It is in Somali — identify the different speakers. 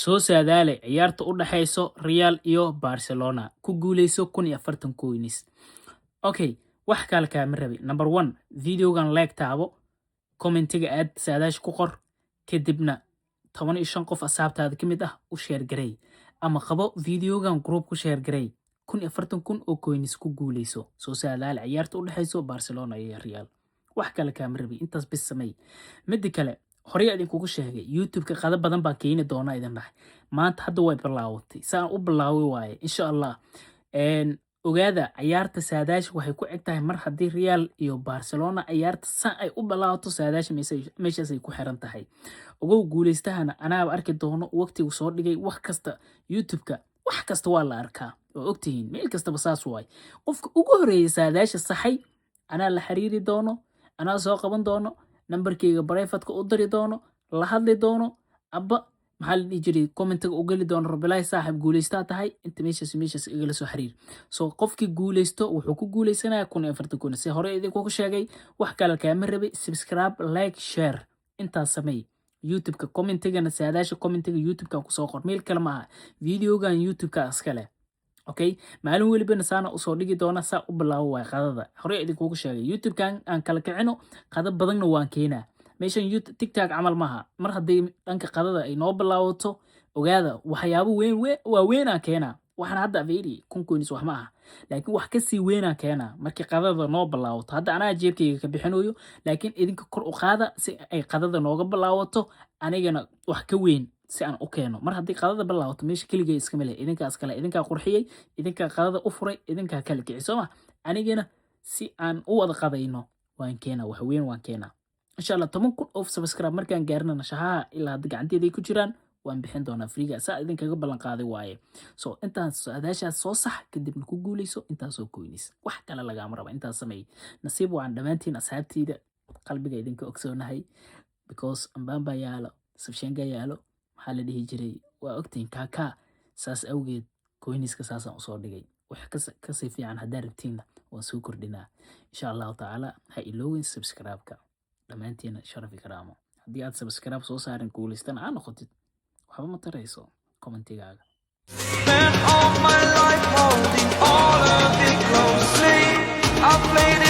Speaker 1: Soo saadaale ciyaarta u dhaxayso Real iyo Barcelona, ku guuleyso 1040 coins. Okay, wax kale kaama rabi. Number one, videogan like taabo, commentiga aad saadaasha ku qor, kadibna 15 qof asxaabtaada ka mid ah u share garey ama qabo videogan group ku share garey. 1040,000 oo coins ku guuleyso. Soo saadaale ciyaarta u dhaxayso Barcelona iyo Real. Wax kale kaama rabi, intaas bis samey. Midda kale, horey idinkugu sheegay, YouTube-ka qada badan baan keeni doonaa idin dhahay. Maanta hadda way bilaawatay, saan u bilaaway waaye, insha Allah. Ogaada, ciyaarta saadaasha waxay ku eg tahay mar haddii Real iyo Barcelona ciyaarta saan ay u bilaabato, saadaasha meeshaas ay ku xiran tahay. Ogow, guuleystahana anaaba arki doono waqtigu soo dhigay. Wax kasta YouTube-ka, wax kasta waa la arkaa, waa ogtihiin, meel kastaba saas waay. Qofka ugu horeeyay saadaasha saxay anaa la xiriiri doono, anaa soo qaban doono, nambarkeyga private-ka u diri doono, la hadli doono, aba maxaa la dhihi jiray, commentiga u geli doono: "Rabilahi saaxib, guuleystaa tahay, inta meeshaas igala soo xiriir." So qofkii guuleysto wuxuu ku guuleysanaya 1040,000, si hore idinkugu sheegay. Wax kale kaama rabay, subscribe, like, share, intaas sameey. YouTube-ka commentigana, saadaasha commentiga YouTube-kan kusoo qor, meel kale maaha, videogan YouTube-ka iskale. Okay, maalin welibana saana usoo dhigi doona. Saa u bilaabo waay qadada horey idinkugu sheegay. YouTube-kan aan kala kicino, qada badanna waan keenaa meeshan. TikTok camal maaha. Mar haddii dhanka qadada ay noo bilaawato, ogaada, waxyaabo weyn waaweynaan keenaa. Waxaan hadda fiiri, 1000 coins wax ma aha, laakiin wax kasii weynaan keenaa markii qadada noo bilaawato. Hadda anaa jeebkayga ka bixinayo, laakiin idinka kor u qaada si ay qadada nooga bilaawato, anigana wax ka weyn si aan u keeno. Mar haddii qadada bilaawato, meesha keligay iskama leh, idinkaas kale, idinkaa qurxiyey, idinkaa qadada u furay, idinkaa kala kici, sooma? Anigana si aan u wada qadayno waan keenaa, wax weyn waan keenaa, insha Allah. 10,000 oo subscribe markaan gaarnana, shahaha ilaa hadda gacanteeday ku jiraan, waan bixin doonaa free-ga, saa idinkaga ballan qaaday waaye. So intaas saadaashaas soo sax, kadibna ku guuleyso intaasoo coins. Wax kale lagaama raba, intaas sameey. Nasiib waan dhammaantiin asxaabteyda, qalbiga idinka ogsoonahay, because Mbappe yaalo, Shevchenko yaalo, maxaa la dhihi jiray, waa ogtihiin Kaka. Saas awgeed coinska saasaan usoo dhigay. Wax kasii fiican haddaa rabtiinna waan soo kordhinaa, insha Allahu tacaala. Ha iloowin subscribe-ka. Dhammaantiina sharafi karaamo. Haddii aad subscribe soo saarin, guulaystana aa noqotid, waxba ma tarayso commentigaaga.
Speaker 2: Spent all my life holding all of it closely. I played